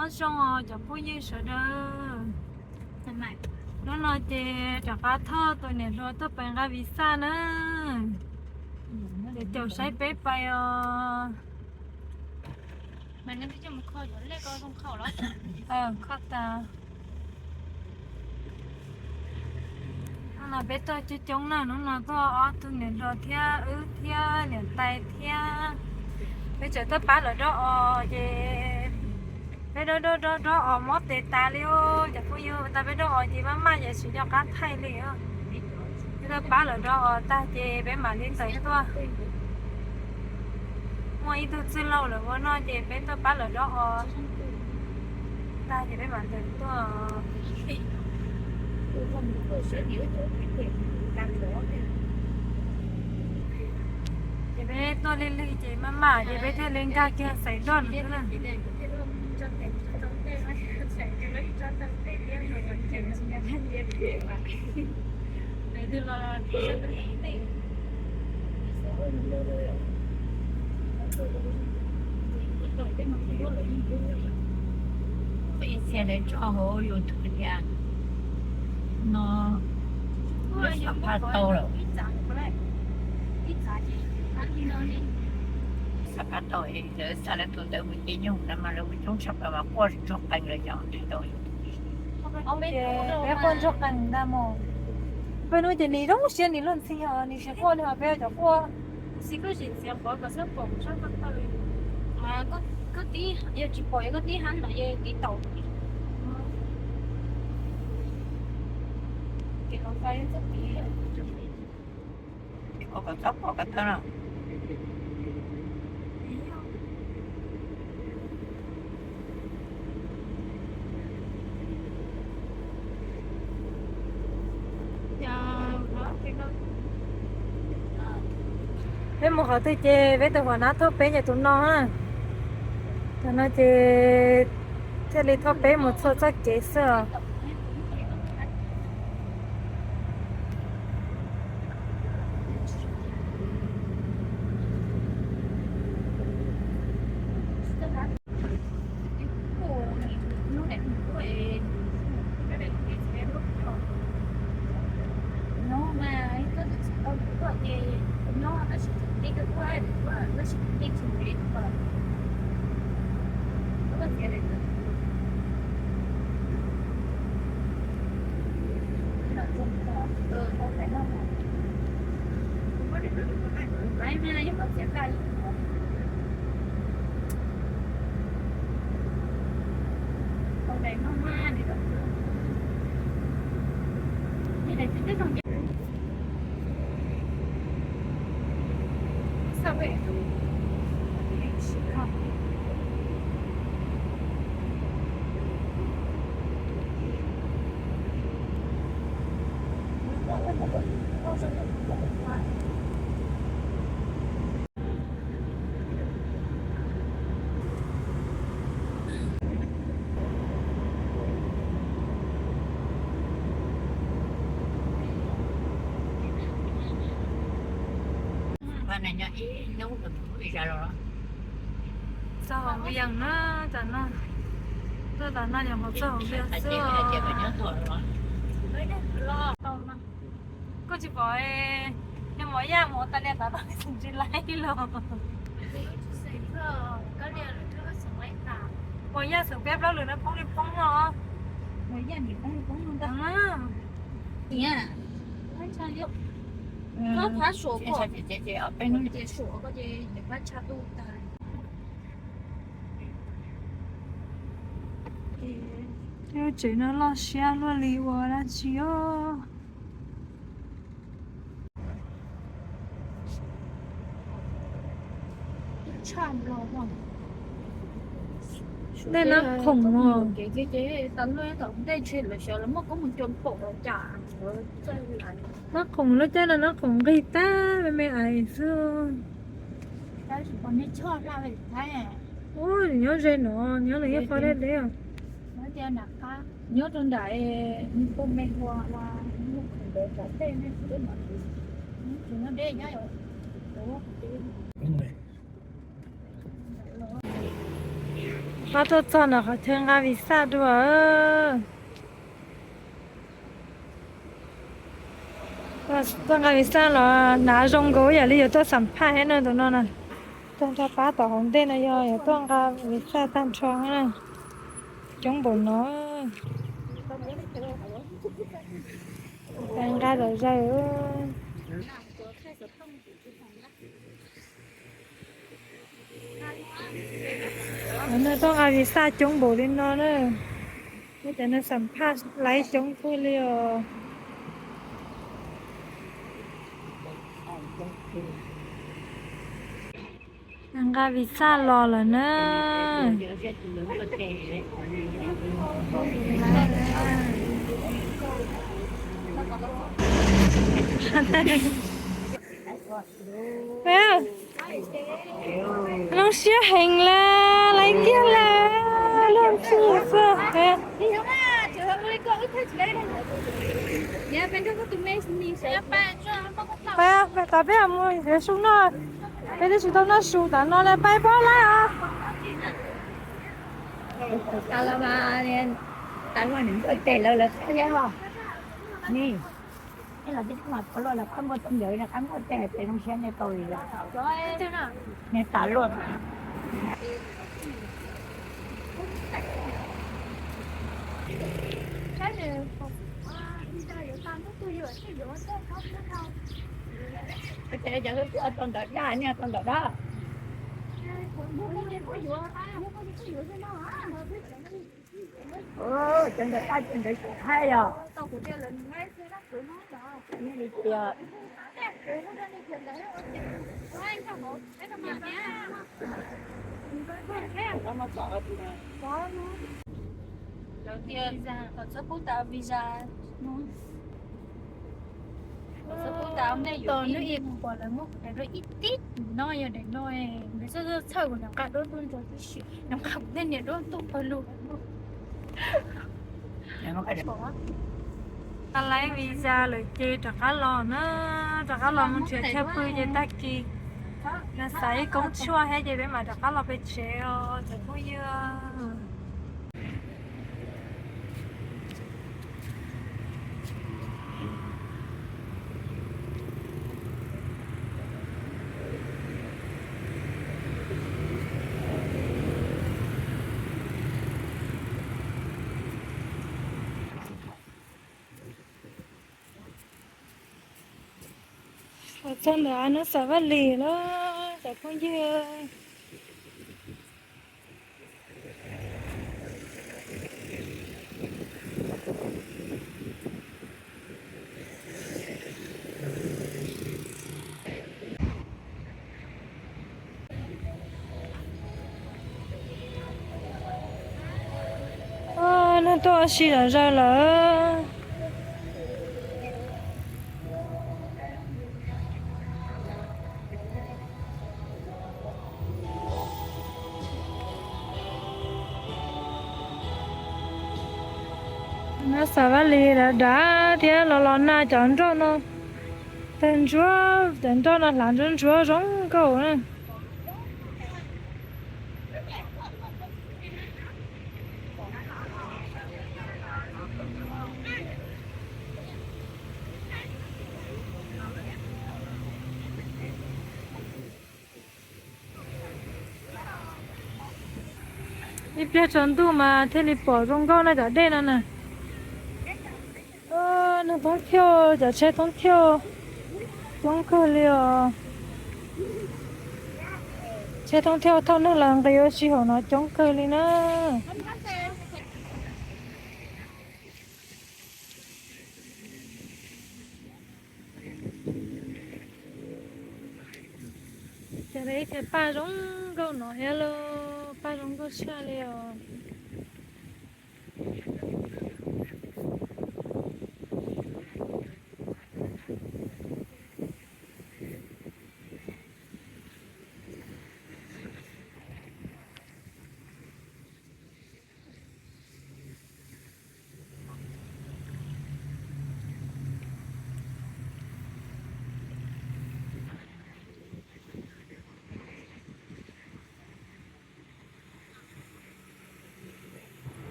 Nyob zoo os cov phooj ywg sawv daws. Hnub no ces rov qab thauj tus niam hluas tuaj pem nqa visa na. Ces caum saib peb pais os. Kho tas. Hnub no peb tuaj coob coob na, hnub no tuaj ob tug niam hluas thiab wb thiab niam tais thiab. Peb tseem tuaj pab lawv dob os ces peb dob dob dob dob os mob tes tas li os cov phooj ywg. Tas peb dob os ces maj maj ces tsis nco qab thaij li. Peb tuaj pab lawv dob os tag ces peb mam li tawm tuaj. Muaj ib tug txwj laug lawv ua no ces peb tuaj pab lawv dob os tag ces peb mam tawm tuaj. Ces peb tuaj lig lig ces maj mam ces peb thiaj li nkag kiag xaiv doj no xwb na. Ib txhia lawv tso hauv YouTube tias no lawv xam phaj tau lawm. Xam phaj tau lawv xa lawv tus ntawv mus ces nyuj na mas lawv mus coob tshaj plaws mas quaj ntsuag qees lawm yog tau. Peb quaj ntsuag qees ntag mog. Peb hnub ces nws zoo siab nws luag ntxhi os, nws tsis quaj li os peb cov quaj. Koj tib, yog tsis pom yog koj tib hab no yog tib taus. Peb mus qhov twg ces peb tus huam nab thauj peb ces tus no na. Cov no ces thiaj li thauj peb mus txhua txoj kev xwb os. Txog hauv Vias na, tam no, tuaj tam no yog mus txog hauv Vias xwb. Koj tsis pom, yog mos yaj mus tas li tas no tsis laib los. Mos yaj xwm peb plaub lwm no poob li poob no. Mos yaj nim poob li poob no ntag. Phab suav ko, ces suav ko ces phab tshaj tuaj tag. Lub tsev no loj siab luaj li ua dab tsi os. Dej nab khoom os. Nab khoom lub caij no nab khoom nqig tag me me ais xwb. Ub, nws nyob ze no, nyob nws nyob qhov deb deb os. Qab tuaj txog ntawm qhov chaw nqa visa dua. Tuaj nqa visa los hnav zoo nkaus yam li yuav tuaj xam phaj thiab na tus no na. Tuaj nrog pab tom hauv ntej no yog yuav tuaj nqa visa tag nrho na. Coob npaum no. Nqa zom zaws. Nws tuaj nqa visa coob npaum li no na. Ua cas nws xam phaj laib coob kawg li os. Nqa visa los lawm na. Zoo siab heev lawm, laib kiag lawm, luag ntxhi xwb. Peb, peb, tom peb mus nrhiav su noj, peb twb tsis tau noj su tas no li, peb pab laib os. Cov ntawm daj, cov ntawm daj, cov ntawm daj, cov ntawd tsis thaij yog. Li tias, lawv tias kom txhob pub tas visa. Tos nej ib pom lawv muab kuv daim duab ib tib no, yog daim no, nws txhawj txhawj kuv niam nqa duab tuaj ntsuas tib si, niam nqa kuv tej niam duab tuaj pawg lug. Tag laib visa lawm ces rov qab los na, rov qab los mus nrhiav chaw pw ces tag kis no xav ib koob tshuaj thiab ces peb mam rov qab los peb tsev os cov phooj ywg. Los txog ntawm hnub Xav Vaj Lis lawm cov phooj ywg. Neeg tuaj ua si zom zaws lawm. Hnub Xav Vaj Lis dav dav thiab los los nag cov nroj no tawg ntsuab, cov nroj no hlav ntsuab ntsuab zoo nkauj na. Ib pliag tsaus ntuj mas thiaj li pom zoo nkauj na cov dej no na. Neeg thoob thiauj, cov tsheb thoob thiauj coob kawg li os. Tsheb thoob thiauj thauj neeg los nqis ua si hauv no coob kawg li na. Ces ib txhia paj zoo nkauj no thiab lauj, paj zoo nkauj tshaj li os.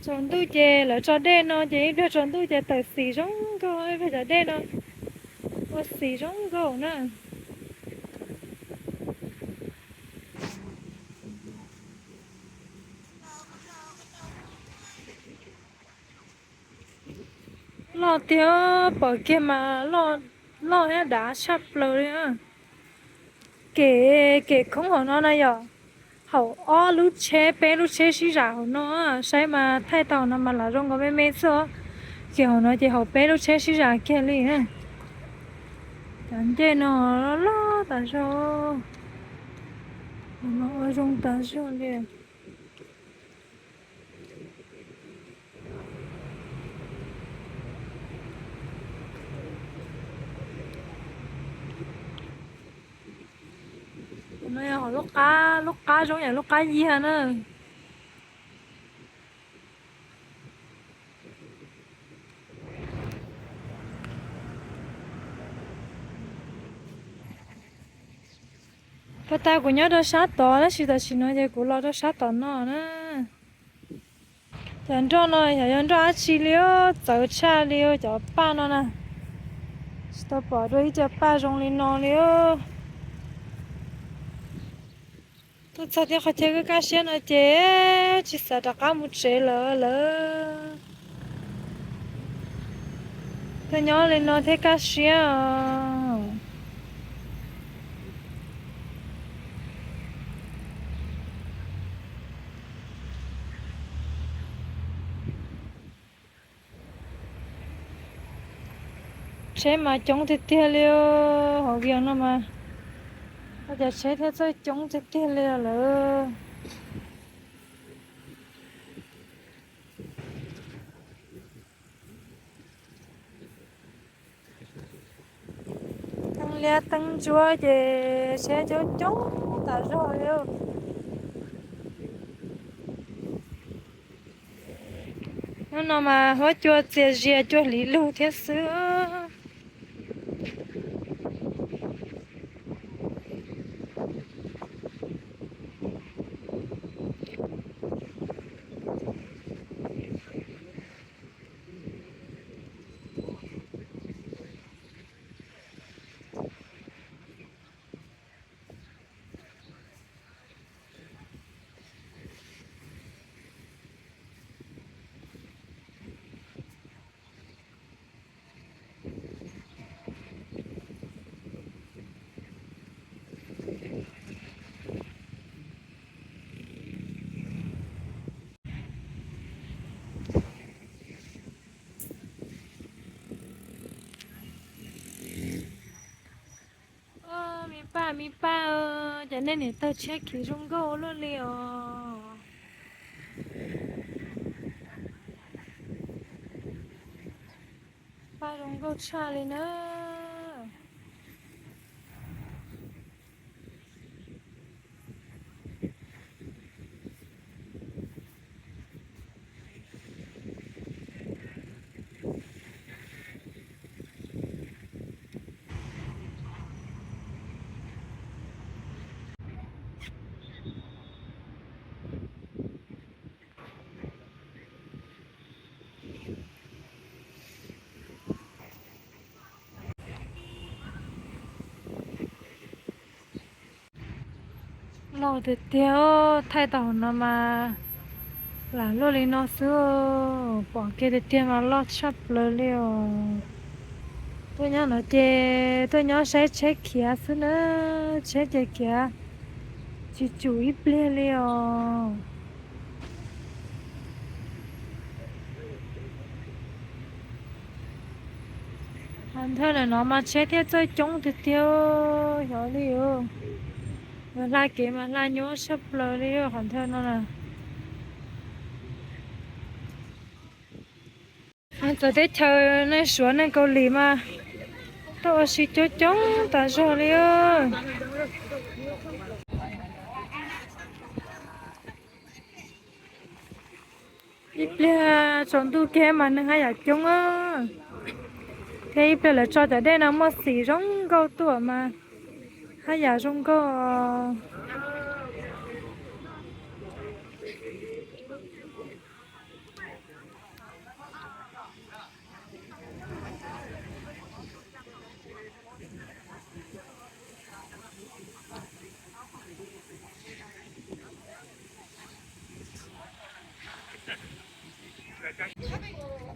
Tsaus ntuj ces lawv tso dej no ces ib pliag tsaus ntuj ces tawm xim zoo nkauj, ib pliag cov dej no ua xim zoo nkauj na. Loj tiag, pom kiag mas loj, loj thiab dav tshaj plaws li. Kev, kev khoob hauv no na yom, haum ob lub tsheb peb lub tsheb sib zam hauv no, saib mas thaij tau no mas lam zoo nkaus me me xwb. Kev hauv no ces haum peb lub tsheb sib zam kiag li. Cov ncej no loj tas zog, ua zoo tas zog li. No yog lub qab, lub qab zoo yam lub qab yiag na. Puag ta kuv nyob rau sab tod tab sis tam sim no ces kuv los rau sab tom no na. Cov nroj no xyov yog nroj dab tsi li, txawv tshaj li cov paj no na. Tsis tau pom dua ib co paj zoo li no li. Tuaj txog thiab qhov chaw kaj siab no ces tsis xav rov qab mus tsev lawm lawm. Tuaj nyob li no thiab kaj siab os. Tsheb mas coob tiag tiag li, hauv Vias no mas, cov tsheb thiaj txawj coob tiag tiag li lawm. Teeb liab teeb ntsuab ces tsheb coob coob tas zog li. Hnub no mas huab cua txias zias cua hliv lug thiab xwb. Me paj me paj, cas nej niam tawg tsheb khiv zoo nkauj luaj li os. Paj zoo nkauj tshaj li na. Loj tiag tiag, thaij tau no mas lam luaj li no xwb, pom kiag tiag tiag mas loj tshaj plaws li os. Tuaj nyob no ces tuaj nyob saib tsheb khiav xwb na, tsheb ces khiav tsis tsum ib pliag li os. Qhov ntawd no mas tsheb thiaj txawj coob tiag tiag, xyov li. Hla kev mas hla nyuaj tshaj plaws li qhov ntawd no na. Txawv teb chaws neeg Suav neeg Kaus Lim mas tuaj ua si coob coob tas zog li. Ib pliag tsaus ntuj kiag mas neeg haj yam coob, thiab ib pliag lawv tso cov dej no muaj xim zoo nkauj tuaj mas haj yam zoo nkauj.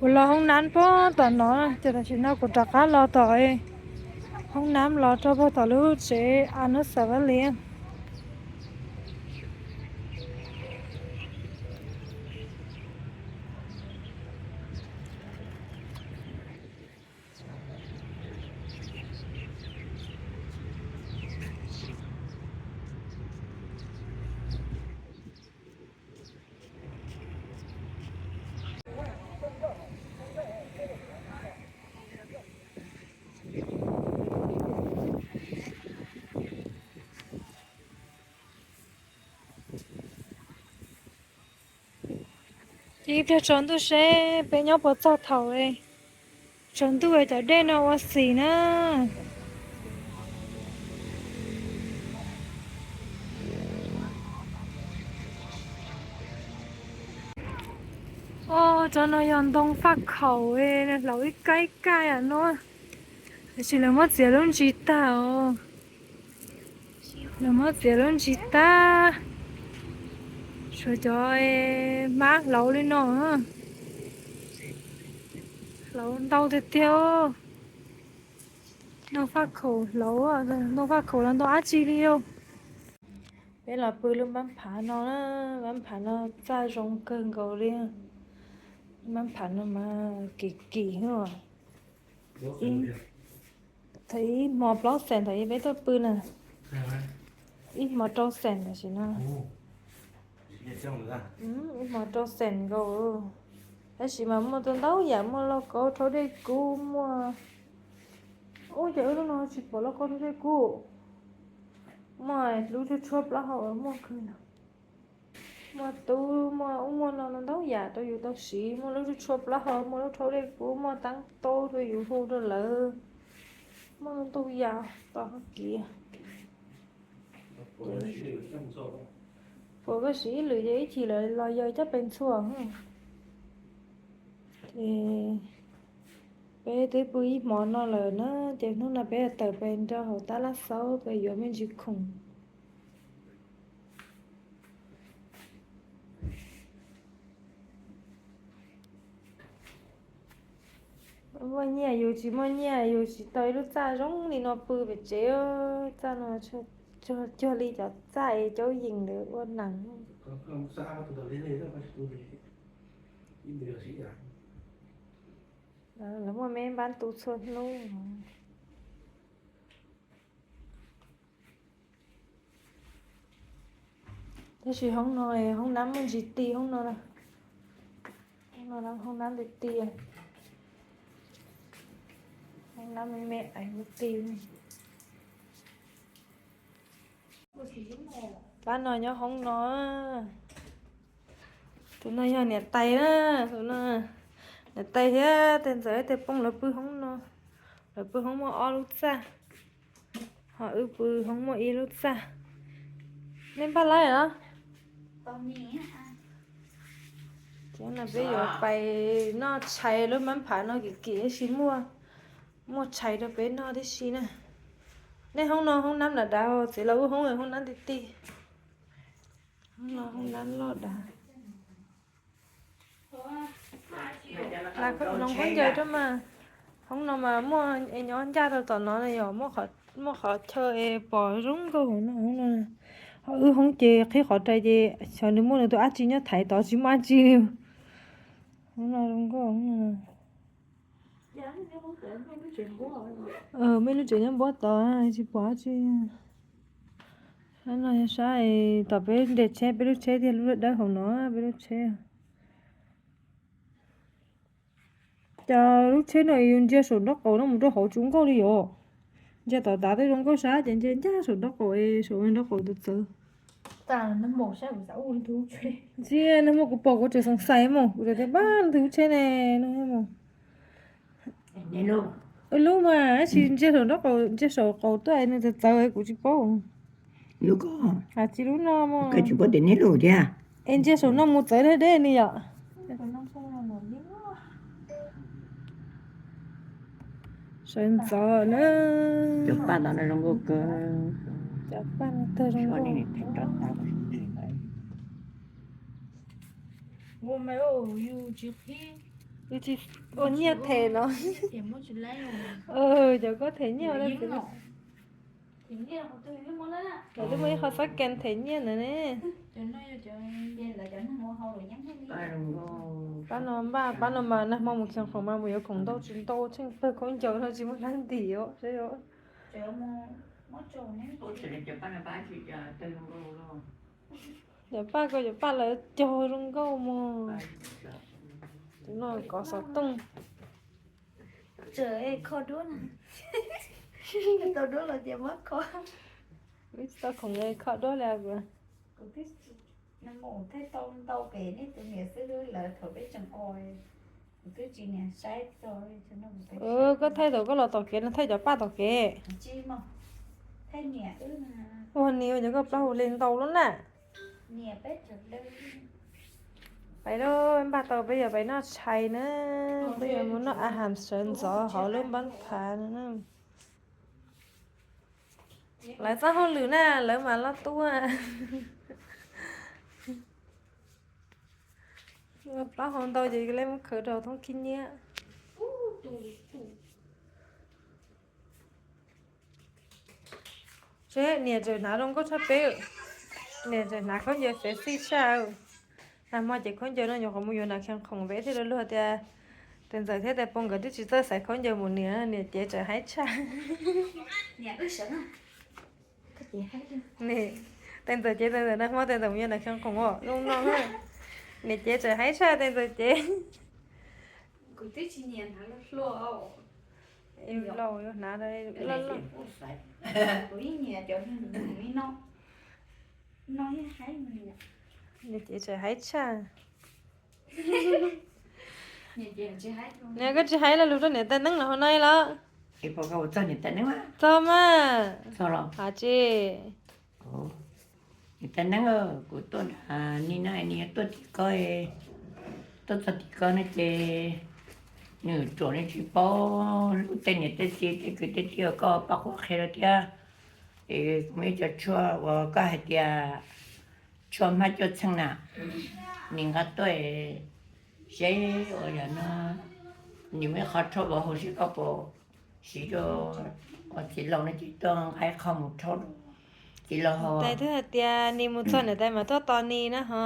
Kuv los hoob nab puag tom no, ces tam sim no kuv rov qab los tom hoob nab los rau puag tom lub tsev Anusavali. Ib pliag tsaus ntuj seb peb nyob puas txog thaum tsaus ntuj cov dej no ua xis na. Os, cov no yog ntoo faj khaum, hlauv ib kab ib kab no, tiam sis lawv muab txiav lub ntsis tag os. Lawv muab txiav lub ntsis tag, tshuav cov hmab hlauv li no, hlauv ntau tiag tiag. Ntoo faj khaum hlauv, ntoo faj khaum los ntoo dab tsi li os. Peb los pw lub npab phav no, npab phav no txaj zoo kawg nkaus li. Npab phav no mas kim kim os. Thaum ib hmo plaub xees thaum ub peb tuaj pw na, ib hmo rau xees tam sim no. Ib hmo rau xees nkaus. Tab sis mas muaj ntau ntau yam, muaj lauj kaub rhaub dej kub, muaj, ub, ces wb lub no tsis pom lauj kaub rhaub dej kub. Muaj lub tshuaj tshuaj plaub hau muaj kawg no. Muaj tub, muaj ub muaj no ntau ntau yam rau yus tau siv, muaj lub tshuaj tshuaj plaub hau, muaj lub rhaub dej kub, muaj tab taub rau yus hu rau lawv, muaj ntau yam tom hauv kiv. Pom koj siv ib lwm ces ib chim lawv los yog coj pes ntxhua. Ces peb twb pw ib hmo no lawm na, ces hnub no peb tawm pes nrog hauv tab laj xaub pes yuav me ntsis khoom. Muaj nyiaj yus tsis muaj nyiaj yus tsis tau ib lub txaj zoo li no pw pem tsev. Txaj no cuag li cov txaj es caub yees ntawd ua neeg. Lawv muaj me npab tu txhua hnub. Tab sis hoob no, hoob nab muaj ntsis ti hoob no. Hoob no hoob nab nti ti, hoob nab me me ais muaj ti. Pab no nyob hoob no. Tus no yog niam tais na, tus no niam tais thiab tais ntxawm tais poob lawv pw hoob no. Lawv pw hoob muaj ob lub txaj, ho wb pw hoob muaj ib lub txaj. Nej npaj laib los? Cov no peb yuav pais noj tshais lub mab phav no kim kim tab sis muaj, muaj tshais rau peb noj tib si na. Nej hoob no hoob nab dav dav, txiv laus wb hoob hoob nab ti ti. Hoob no hoob nab loj dav. Hloov khaub ncaws rau mas, hoob no mas muaj es nyob ncaj rau tom no na yog, muaj qhov chaw es pom zoo nkauj hauv no hoob no. Ho wb hoob ces qhib qhov rais ces xyov nws muaj nws tus dab tsi nyob thaiv tod tsis muaj dab tsi li. Hoob no zoo nkauj. Mej lub tsev nyob npuab tod tsis pom dab tsi. Sab no yog sab tom peb nres tsheb, peb lub tsheb thiab lub dawb hauv no, peb lub tsheb. Cas lub tsheb no yus ntsia saum nraub qaum no mus rau hauv tsuv nkauj li yom. Ntsia tom tav twb zoo nkauj sab ces ntsia ncaj saum nraub qaum, saum nraub qaum txawv txawv. Ntsia no muaj kuv pom kuv tseem xoom xais mus kuv tseem tias pab leej twg lub tsheb ne no mus. Ib lub mas tab sis ntsia saum nraub qaum, ntsia saum qaum tuaj nws txawv txawv kuv tsis paub. Hais tsis lub no mus. Es ntsia saum no mus txawv deb deb ni yom. Sawv ntxov na. Cov paj no zoo nkauj kawg. Cov paj no tag zoo nkauj. Wb tsis ua nyiaj them no. Cov koj them nyiaj ua lawm twb muaj ib qho xab kees them nyiaj ntawd ne. Pab no npaj, pab no mas nag hmo mus khiav khoom mas mus yuav khoom ntau tsis ntau tsheej pawg khaub ncaws no tsis muaj hlab ntim os. Cov paj ko cov paj lawv cog zoo nkauj mog. Tus no kov xov tooj. Kho duab na. Tau duab los ces muab kho. Wb tsis tau khoom kho duab li. Kuv thiaj tau ntau pem nej tus niam xwb lawv thaum peb tseem ua, kuv twb tsis niam saib txog. Koj thaij thaum koj los tom kev no, thaij cov paj tom kev. Ua ni ua cov koj plaub hau li ntau lub na. Pais lauj, npaj tau peb yuav pais noj tshais na, peb yuav mus noj a has sawv ntxov hauv lub npab phav no na. Lawv txoj hauj lwm na, lawv mas loj tuaj. Plaub hau ntau ces lawv muab khaws rau thoob khib nyiab. Seb niam tseem hnav zoo nkauj tshaj peb, niam tseem hnav khaub ncaws sexy tshaj. Nag hmo ces khaub ncaws no nyuam qhuav mus yuav nram Khiav Khoom peb thiaj li luag tias tes ntxawm thiab tes pos nkawd twb tsis txawj xaiv khaub ncaws mus, niam, niam cev tseem haib tshaj. Tes ntxawm cev, tes ntxawm nag hmo tes ntxawm mus yuav nram Khiav Khoom os, zoo no. Niam cev tseem haib tshaj tes ntxawm cev. Kuv twb tsis nyiam hnav loj hluas. Laus yuav hnav loj loj. Kuv yeej nyiam cov li no. No yeej haib. Niam cev tseem haib tshaj. Niam koj tsis hais lo lus rau niam tais neeb los hauv no los? Txog mas. Hais tsis. Niam tais neeb, kuv tuaj nram ni no, ni tuaj tim ko, tuaj txog tim ko no ces nws ruam, nws tsis paub hlub tej niam tej txiv tej kwv tej tij, koj pab qhuab qhia rau thiab. Es kuv muaj ib co tshuaj uas koj hais tias tshuaj hmab cuaj txheej na, nws nqa tuaj seb uas yog no nws muaj ib qho rhaub vauv hauv, seb koj puas siv rau. Uas txiv laus no ces tuaj nqa ib qho mus rhaub rau txiv laus hauv. Tais twb hais tias nws mus txog niam tais mas tuaj tos nws na ho.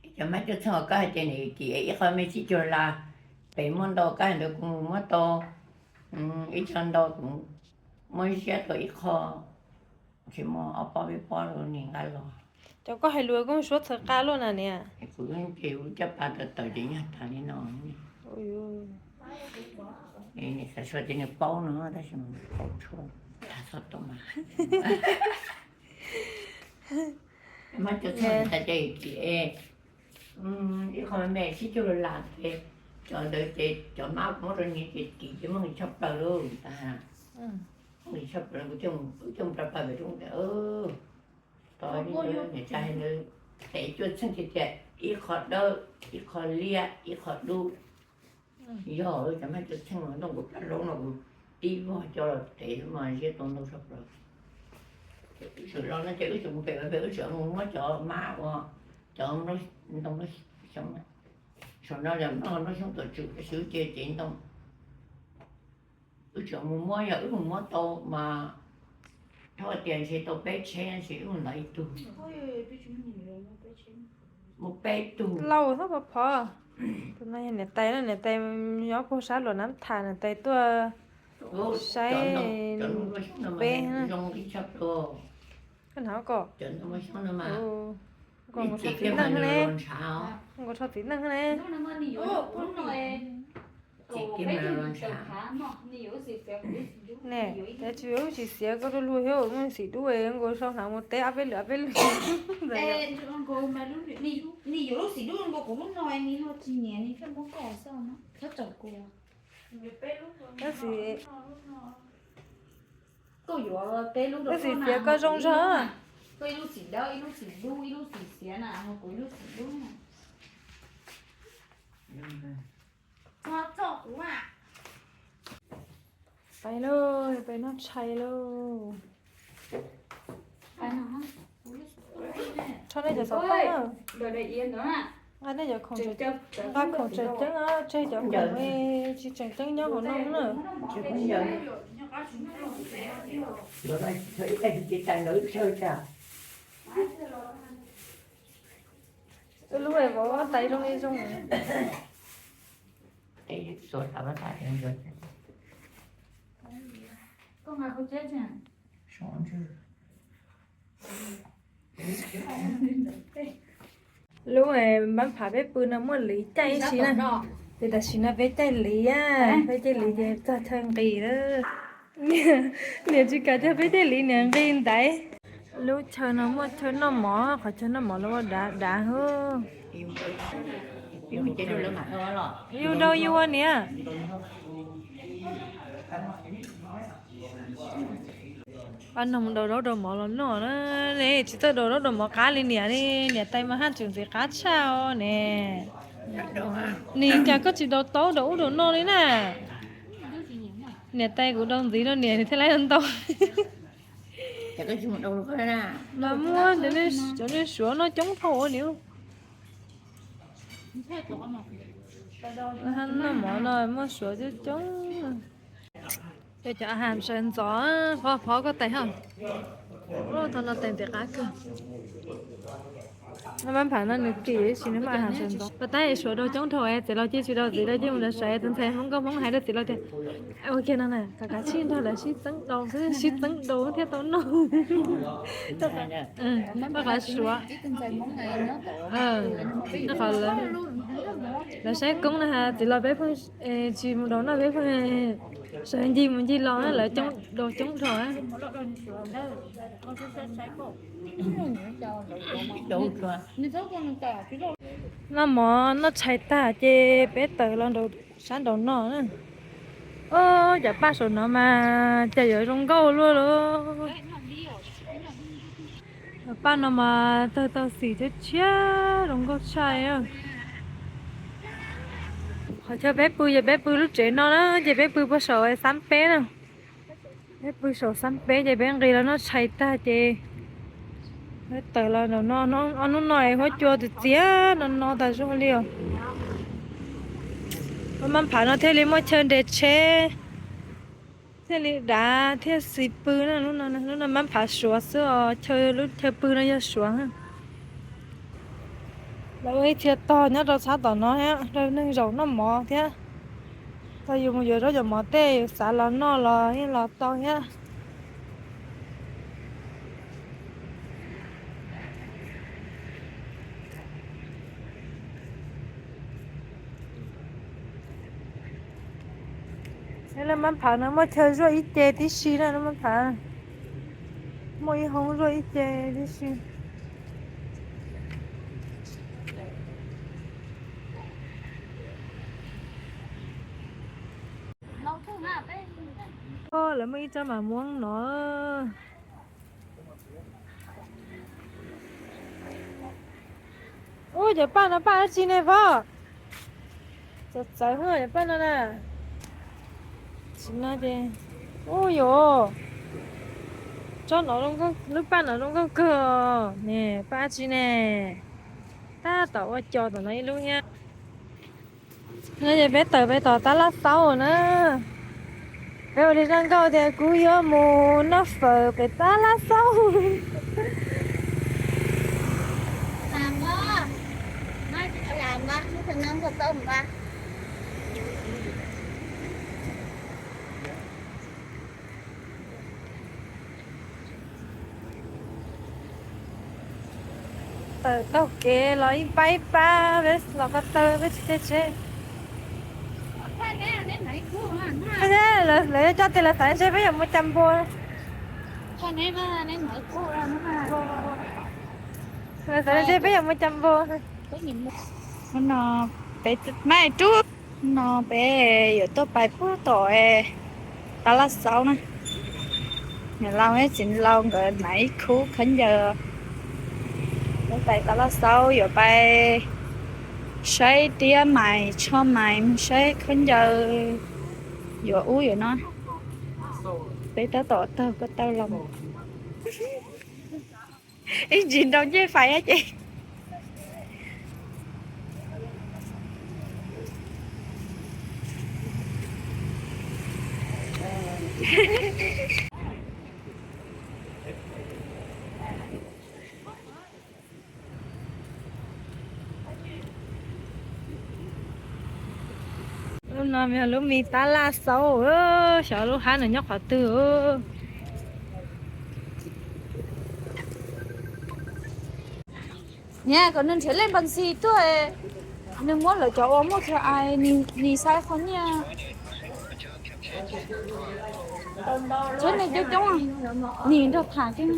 Ib co hmab cuaj txheej uas koj hais tias nws kim ib qho me tsib caug las, pem muaj ntau, koj hais ntawd kuv muab tau ib co ntau, kuv muab ziab tau ib qho, ces muaj ob pob peb pob rau nws nqa los. Cov koj hais lus koj suab txhawv qa luaj na niam. Kuv ces kuv caj pas tawm tawm ces nyuag tas li no. Xav xav tias nws paub no tab sis nws paub tshuaj, tas txhob tau mas. Hmab cuaj txheej tas ces kim ib qho me me tsib caug las ces cov ntawd ces cov hmab kuv muab rau nws ces kim ces muaj nqis tshaj plaws lauj tas. Nqis tshaj plaws, kuv thiaj mus rau pawg pem roob ntawd. Tau niam tais ntawd tev cuaj txheej tiag tiag, ib qho dawb, ib qho liab, ib qho dub. Yog cov hmab cuaj txheej no ntoo kuv plab laub no kuv tib vog coj los tev mas ziab tau ntau tshaj plaws. Wb tseem los no ces wb tseem mus pem pem, wb tseem mus muab cov hmab uas cov ntoo, saum no yog nplooj xyoob tuam tswm xwb ces cev ntoo. Wb tseem mus muab, yog wb mus muab tau mas thaum tias ntshe tau peb tsheb ces wb mus ntawd ib tug. Mus peb tug. Laus txhob pov phov. Tus no yog niam tais no, niam tais nyob puag sab Luam Nab Tham, niam tais tuaj saib peb. Koj hnav ko. Nkaus txhob txiv neej ne. Nkaus txhob txiv neej ne. Ne, tsis yuav lub txiv xiav koj rau luag thiab, muaj xim dub nkaus sau hnav mus teb ob peb lwm ob peb lwm. Tab sis, tab sis xiav koj zoo zog. Pais lauj, pais noj tshais lauj. Rho nej cov xov tooj na. Nqa nej cov khoom, nqa khoom tseem ceeb, tseg cov khoom tsis tseem ceeb nyob hauv no na. Lub vov tais zoo li zoo. Lub npab phav peb pw no muaj liv caij ib si na. Ces tam sim no peb caij liv, peb caij liv ces txog chaw nqis lawm. Niam tsis kam coj peb caij liv, niam nqis ntaiv. Lub chaw no muaj chaw noj mov, qhov chaw noj mov los ua dav dav hwb. Yus daus yus ua niam. Pab no mus daus zaub daus mov los noj na. Ne tsis txawj daus zaub daus mov qab li niam li, niam tais mas haj tseem ntxiv qab tshaj os ne. Nim cas koj tsis daus taub daus ub daus no li na. Niam tais kuv daus ntxiv rau niam thiaj li ntau. Mas muaj cov neeg suav noj coob dhau ua niam. Noj mov no muaj suav coob coob. Cov a has sawv ntxov, phov phov koj tais hos. Thaum no tais ntim qab kawg. Noj mab phav no nws kim ib si nws muaj a has sawv ntxov. Pas tab suav daus coob dhau, txiv laus cia tsis daus, txiv laus cia mus daus sawv, tus ntxhais Hmoob nkauj Hmoob hais rau txiv laus tias, ua kiag no na, kom kav tsij nrog lawv sib txeeb daus xwb, sib txeeb daus thiaj tau noj. Rau qhov suav, rau qhov lawv saib koob na has txiv laus peb pheej tsis mus daus noj, peb pheej sawv ncig mus ncig los, lawv coob daus coob dhau. Noj mov noj tshais tag ces peb tawm los sab nraum no na. Ob, cov paj saum no mas cas yuav zoo nkauj luaj lauj. Cov paj no mas tawg tau xim tshiab tshiab, zoo nkauj tshaj. Qhov chaw peb pw yog peb pw lub tsev no na, ces peb pw puag saum xab peb na. Peb pw saum xab peb ces peb nqis los noj tshais tag ces peb tawm los nraum no, ob hnub no es huab cua txias txias no no tas zog li os. Lub mab phav no thiaj li muaj chaw nres tsheb, thiaj li dav thiaj xis pw na. Lub no, lub no mab phav suav xwb os, chaw, lub chaw pw no yog suav. Lawv ua ib txhia tog nyob rau txhab tom no thiab, rau neeg zaum noj mov thiab. Txog yus mus yuav zaub yuav mov tej yus xav los noj los yeej los tau thiab. Lub mab phav no muaj chaw zuaj ib ce tib si na, lub mab phav. Muaj ib hoob zuaj ib ce tib si. Lawv muaj ib tsob mas muab no. Ub, cov paj no paj dab tsi ne Voj? Txawv txawv cov paj no na. Tsis no ces, ub yos, tsob no, lub paj no zoo nkauj kawg ne, paj dab tsi ne. Tab tom ua cos tom no ib lub thiab. No ces peb tawm peb tom Tab Laj Xaub na. Peb ua li zaj nkauj tias kuv yuav mus noj fawm pem Tab Laj Xaub. Tawm taug kev los ib pab ib pab, peb los ko taw peb tsis caij tsheb. Lawv coj tias lawv xav ntshe peb yuav mus cas npua. Lawv xav ntshe peb yuav mus cas npua. No peb, no peb yuav tuaj pais puag tom Tab Laj Xaub na. Niam laus thiab txiv laus nkawd hnav ib khub khaub ncaws. Tuaj pais Tab Laj Xaub yuav pais saib tiab mais, tsho mais, mus saib khaub ncaws, yuav ub yuav no. Peb tab tom taug ko taw los. Ib ntsis nrau ncej fais ces. No yog lub me tab laj xauv, xyov lub hab nws nyob qhov twg. Niam, kom nws nrhiav lej npas xis tuaj, nws muab lawv cov ua muaj kha ai, nis xaiv qhov nyiaj. Tsheb nej coob coob, nim nrog tham kiag.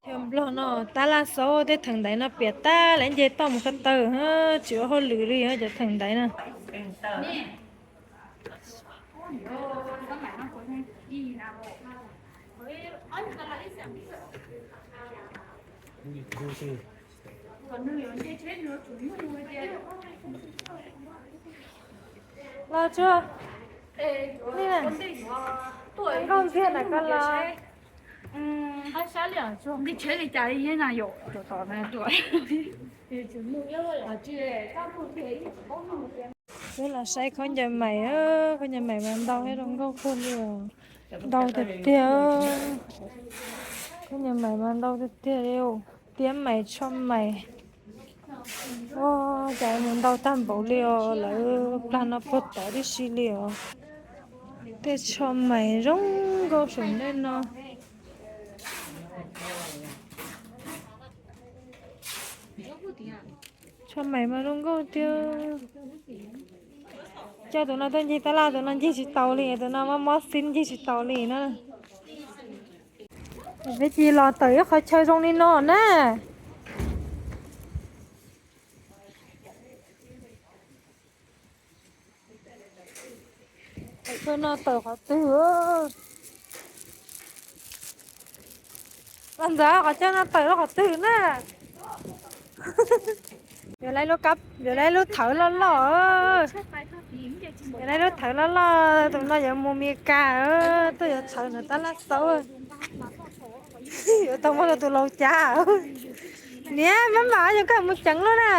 Chaw Nplog no tab laj xauv, tej theem ntaiv no piam tag lawv nce toj mus ko taw, tsis ua hauj lwm li cov theem ntaiv no. Los tsuag, nkauj ntxiag na koj los. Peb los saib khaub ncaws mais, khaub ncaws mais mas ntau thiab zoo nkauj kawg li os. Ntau tiag tiag. Khaub ncaws mais mas ntau tiag tiag li, tiab mais, tsho mais. Ua cas mus ntau tag npaum li os, lawv plag no puag tod tib si li os. Tej tsho mais zoo nkauj saum ntej no. Tsho mais mas zoo nkauj tiag. Coj tus no tuaj ncig tab laj, tus no ncig tsis taus li, tus no mob mob xib ncig tsis taus li na. Peb cia los tawm ib qhov chaw zoo li no na. Tawm chaw no tawm qhov twg? Los ntxawm, qhov chaw no tawm rau qhov twg na? Yuav lub, yuav lub thawv loj loj. Yuav lub thawv loj loj, tus no yuav mus Mes Kas, tuaj yuav thawv ntawm tab laj xauv. Yuav tau muab rau tus laus cav. Niam, maj mam yuav koj mus ceev lub na.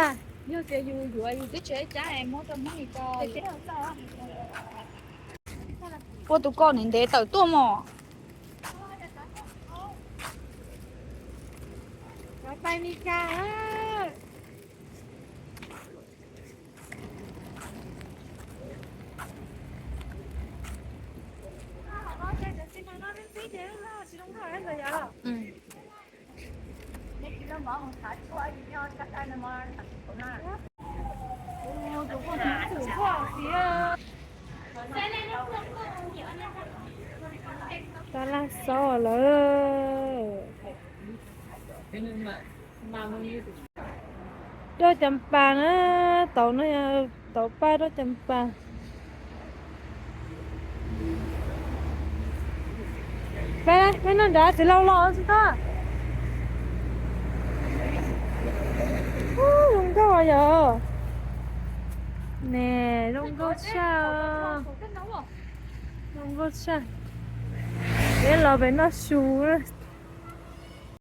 Ua tus ko ntev ntev tawm tuaj mog. Tab laj xauv lawm. Roj Cas Pas na, tauv no yog tauv paj roj Cas Pas. Peb, peb noj nrad txiv laus los tsis tau. Zoo nkauj yog. Ne, zoo nkauj tshaj. Zoo nkauj tshaj. Peb los pem noj su na.